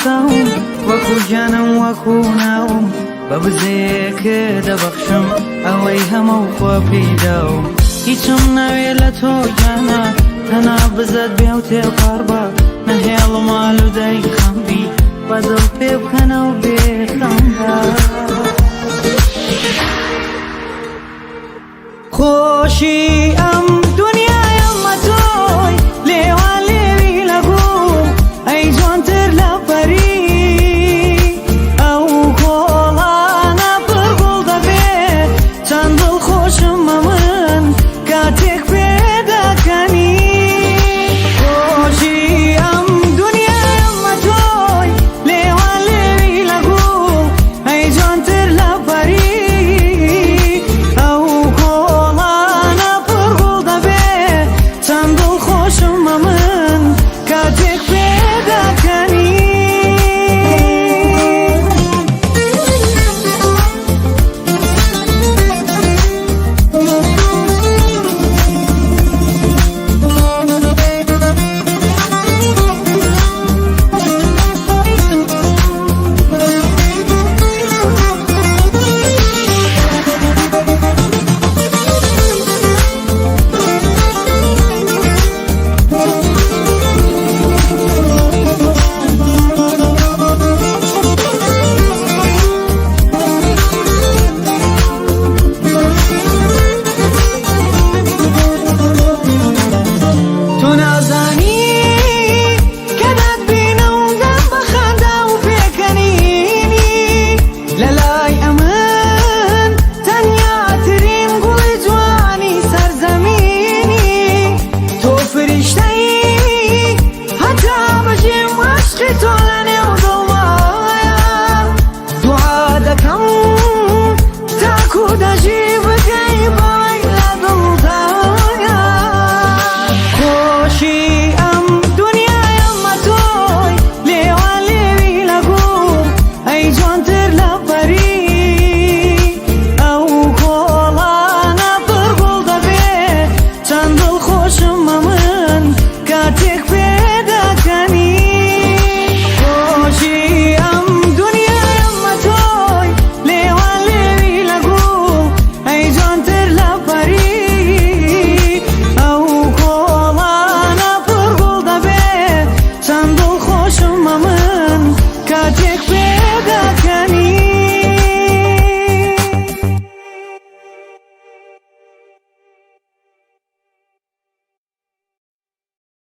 هەتاوم، وەکو گیانم وەکو ناوم، بە بزەیەک دەبەخشم ئەوەی هەمە و خوا پێی داوم. هیچم ناوێ لە تۆ گیانە، تەنها بزەت بێ و تێپەڕ بە، نەهێڵم ئالوودەی خەم بی، بە دڵ پێ بکەنە و بێخەم بە. خۆشی.